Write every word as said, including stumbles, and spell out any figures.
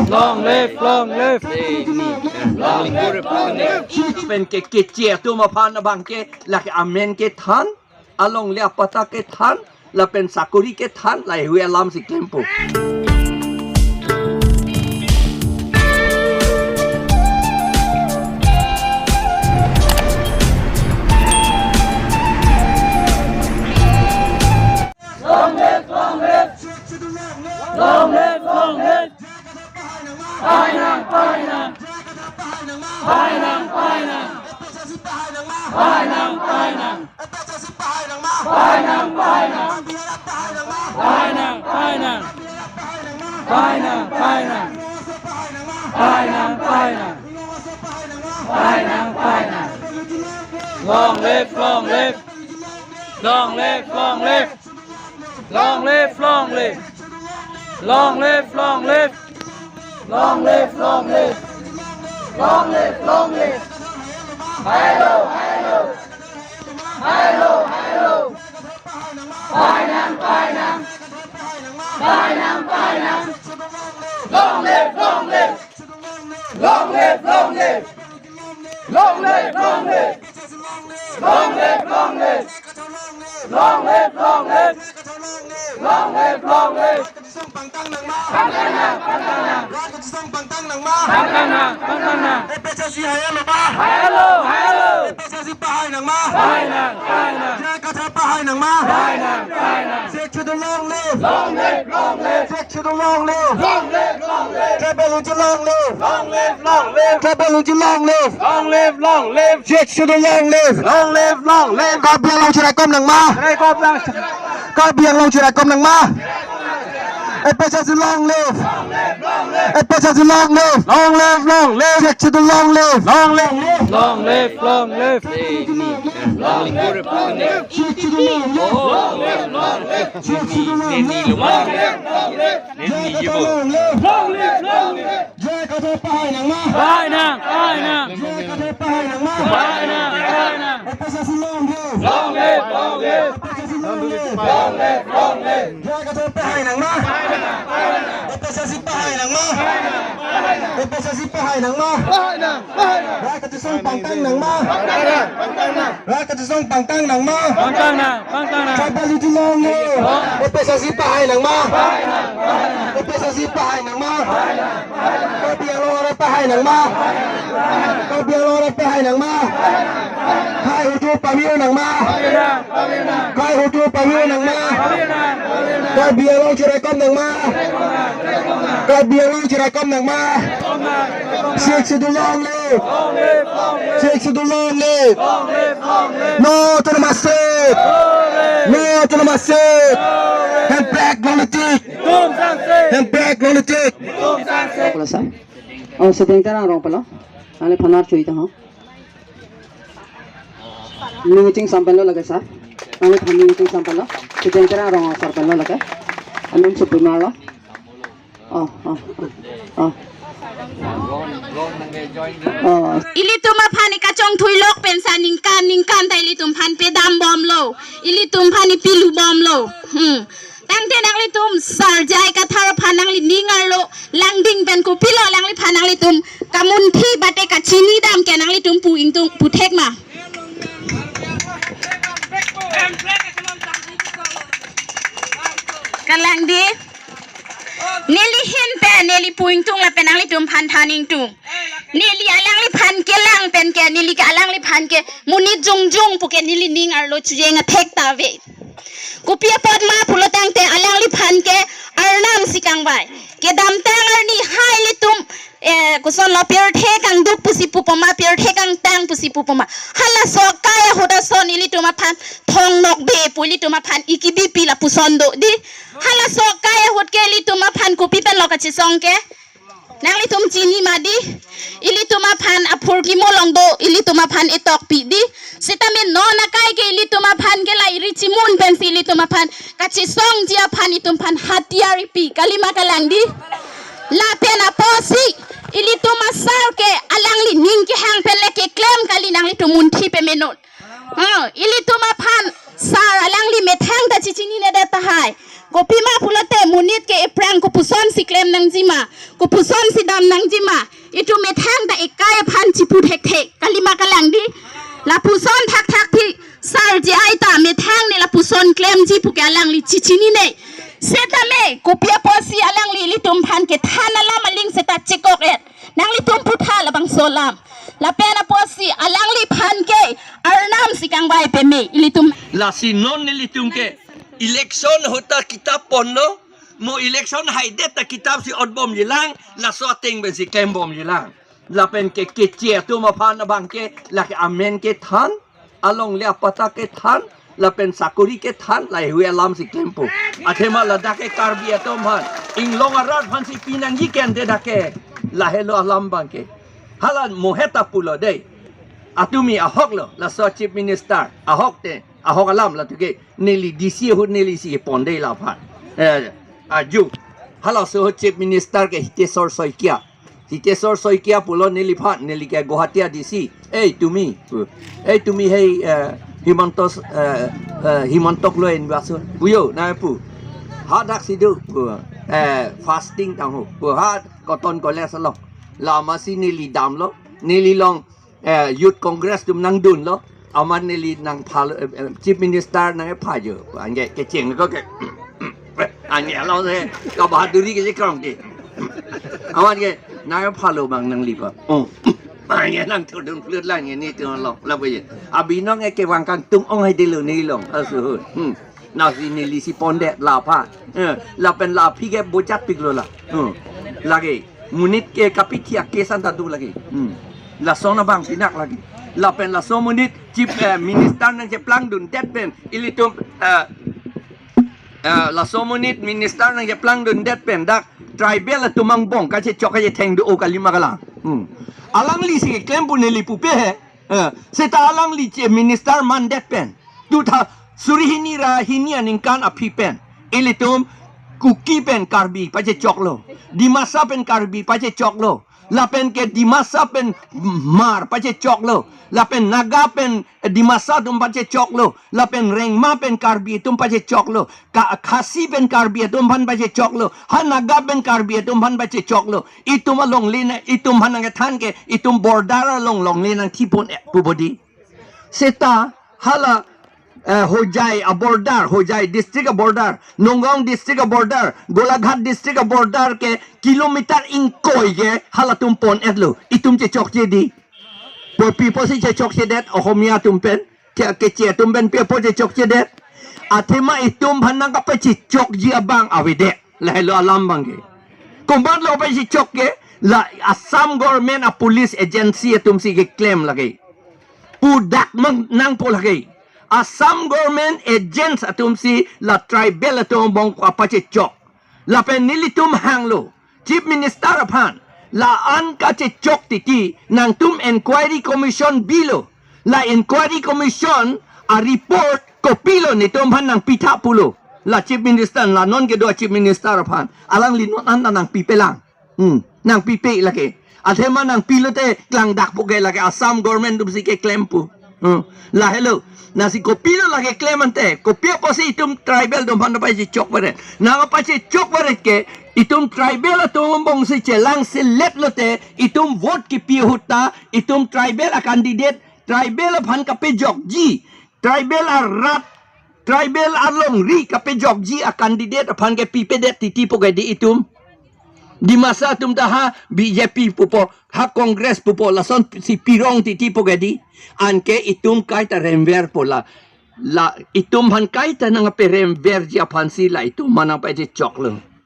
Long live, long live. Pen ke keche atum aphan abang ke lake amen kethan, alongle apatta kethan, lapen sakori kethan, laheihui alam si klempo. Long live, long live. Long live, long live. Pahainang, pahainang. Pahainang, pahainang. Pahainang, pahainang. Pahainang, pahainang. Pahainang, pahainang. Pahainang, pahainang. Pahainang, pahainang. Pahainang, pahainang. Long live, long live. Long live, long live. Long live, long live. Long live, long live. Long live, long live. Long live, long live. Hai lo, hai lo. Hai lo, hai lo. Pahainang, pahainang. Pahainang, pahainang. Long live, long live. Long live, long live. Long live, long live. Long live, long live. Long live, long live. Long live, long live. Pangtang nangma. Pangtang nang, pangtang nang. Rat kachisong pangtang nangma. Pangtang nang, pangtang nang. A P H L C hai lo ma. Hai lo, hai lo. A P H L C pahai nangma. Pahai nang, pahai nang. J I Kathar pahai nangma. Pahai nang, pahai nang. Sixth Schedule long live. Long live, long live. Sixth Schedule long live. Long live, long live. Tribal unit long live. Long live, long live. Tribal unit long live. Long live, long live. Sixth Schedule long live. Long live, long live. Karbi Anglong chiraikom nangma. Chiraikom nang. Karbi Anglong chiraikom nangma. A P H L C long live. A P H L C long live. Long live, long live. Sixth Schedule long live. Long live, long live. Long live, long live. Long live, long live. Sixth Schedule long live. Long live, long live. Sixth Schedule long live. Long live, long live. J I Kathar long live. Long live, long live. J I Kathar pahai nangma. Pahai nang, pahai nang. J I Kathar pahai nangma. Pahai nang, pahai nang. A P H L C long live. Long live, long live. A P H L C long live. Long live, long live. J I Kathar pahai nangma. A P H L C pahai nangma. A P H L C pahai nangma. Pahai nang, pahai nang. Rat kachisong pangtang nangma. Pangtang nang, pangtang nang. Rat kachisong pangtang nangma. Pangtang nang, pangtang nang. Tribal unity long live. A P H L C pahai nangma. A P H L C pahai nangma. Karbi Anglong arat pahai nangma. Karbi Anglong arat pahai nangma. Hai hutu pamir nangma. Hai hutu pamir nangma. Karbi Anglong chiraikom nangma. Karbi Anglong chiraikom nangma. Sixth Schedule long live. Sixth Schedule long live. No autonomous state. No autonomous state. Handbrake long live. Handbrake long live. Pala sa. Oh, Sedeng Terang arong pala. Nangliphan archo-i tang ho. Ning chingsampen lo lake sa. Nangliphan ning chingsampen lo. Sedeng Terang arong asar pen lo lake. Amen supi mar lo. Oh, oh, oh, oh. Oh. Ilitum aphan kachongthui lok pensa ningkan ningkan ta ilitum aphan pedam bomlo. Ilitum aphan pilu bomlo. Hmm. Tangte nanglitum Sar J I Kathar aphan nangli ning arlo langding pen kopilo nangliphan nanglitum kamunthi bate kachini dam ke nanglitum pu ingtung puthek ma. Kalang di. Neli hin pen neli pu ingtung lapen nanglitum aphan than ingtung. Neli alangliphan kelang pen ke neli ke alangliphan ke monit jongjong pu ke neli ning arlo chujeng athek ta ave. Kopi apot ma pulo tangte alangliphan ke arnam si kangvai. Kedamtang arni hai ilitum, eh, koson lo pirthe kangduk pusi pupoma, pirthe kangtang pusi pupoma. Halaso akai ahut ason ilitum aphan thong nokbe pu ilitum aphan ikibi pi lapuson do di. Halaso akai ahut ke ilitum aphan kopi pen lo kachisong ke. Nanglitum chini ma di, ilitum aphan aphurkimo along do, ilitum aphan etokpi di. Sitame non akai ke ilitum aphan ke la iri chimun pensi ilitum aphan kachisongji aphan itum aphan hatiyar ipi, kalima kalang di. Lapen apotsi ilitum asar ke alangli ning kehang pen le keklem kali nanglitum munthi pemenon. Ah, ilitum aphan sar alangli methang ta chichinine det tahai. Kopima pulote monit ke ephrang kopuson si klem nangjima, kopuson si dam nangjima. Itum methang ta ekai aphan chipu thekthe, kalima kalang di. Lapuson thakthak thi, sar J I ta methang ne lapuson klemji pu ke alangli chichinine. Setame, kopi apotsi alangli ilitum aphan kethan alam aling seta chekok-et. Nanglitum putha labangso alam. Lapen apotsi alangliphan ke arnam si kangvai peme ilitum. Lasi non nelitum ke election ahut ta kitap ponlo, mo election haidet ta kitap si otbomjilang, laso ateng pensi klembomjilang. Lapen ke keche atum aphan abang ke, lake amen kethan, alongle apatta kethan, lapen sakori kethan, laheihui alam si klempo. Athema ladak ke Karbi atum aphan, inglong arat aphansi pinangji kente dak ke, lahelo alam abang ke. Hala mohet ta pulo dei. Atumi ahok lo, laso Chief Minister, ahok te, ahok alam latum ke, neli D C ahut neli si pon dei laphan. Eh, aju. Halaso Chief Minister ke Hiteswar Saikia. Hiteswar Saikia pulo neliphan, neli ke Guwahati a D C. Ei tumi, pu. Ei tumi hei, eh, Himanto, eh, eh, Himantok lo invaso. Puyo, na pu. Hadak si do, pu. Eh, fasting tangho. Pu hat Cotton College along. Lama si neli damlo. Neli along, eh, Youth Congress atum nangdunlo. Amat neli nangphalo, eh, eh, Chief Minister nangkephajo. Anke kecheng ko ke. Anke along se kabahaduri ke chekrong ke. Amat ke nangkephalo abang nanglipo. Oh. Anke nangthodun phlut lang nelitum along. Lapu ye. Abinong ke kevang kangtung ong hai delo neli along. Asuhut. Hmm. Lasi neli si pondet laphan. Eh, lapen la aphi ke bojat piklo la. Hmm. Lake monit ke kapithia kesan ta do lake. Hmm. Lason abang sinak lake. Lapen laso monit Chief, eh, Minister nangcheplangdundet pen ilitum, eh, eh, laso monit Minister nangcheplangdundet pen dak tribal atum angbong kachechok kachetheng do o kalima kalang. Hmm. Alangli si keklem pu neli pupe he. Eh, seta alangli Chief Minister mandet pen, two thousand suri hini ra hini aningkan aphi pen ilitum Kuki pen Karbi pachechoklo, Dimasa pen Karbi pachechoklo, lapen ke Dimasa pen Hmar pachechoklo, lapen Naga pen Dimasa atum pachechoklo, lapen Rengma pen Karbi atum pachechoklo, Ka-, Khasi pen Karbi atum aphan pachechoklo, ha Naga pen Karbi atum aphan pachechoklo. Itum alongle na, itum aphan nangkethan ke, itum border along longle nangthipon-e pu bodi. Seta hala, eh, Hojai a border, Hojai district a border, Nagaon district a border, Golaghat district a border ke kilometer ingkoi ke halatum pon-etlo. Itum chechokche di. Pu pi apotsi chechokchedet Ohomia atum pen, ke, keche atum pen pi apot chechokchedet. Athema itum aphan nangkapachechokji abang avedet. Lahelo alam abang ke. Komatlo pachechok ke, la Assam government a police agency atum si keklem lake. Pu dak mang nangpo lake. Assam government agents atum si la tribal atum angbong kapachechok. Lapen nelitum hanglo. Chief Minister aphan, la-an kachechok titi nangtum inquiry commission bilo. La inquiry commission a report kopilo netum aphan nangpitha pulo. La Chief Minister, la non kedo a Chief Minister aphan, alangli non anta nangpipelang. Hmm, nangpipe lake. Athema nangpilote klangdakpo ke lake Assam government atum si keklem pu. Hmm. Lahelo. Lasi kopilo lake klem ante. Kopi apotsi itum tribal atum aphan pachechok varet. Nangpachechok varet ke itum tribal atum angbong si chelangselet lote itum vote kipi ahut ta itum tribal a candidate, tribal aphan kapejokji, tribal arat, tribal alongri kapejokji a candidate aphan ke pipedet titi po ke di itum. Dimasa atum ta ha B J P pupo, ha Congress pupo, lason si pirong titi po ke di. Anke itum kaita remver po la. La itum aphan kaita nangperemverji aphansi la itum aphan nangpachechoklo.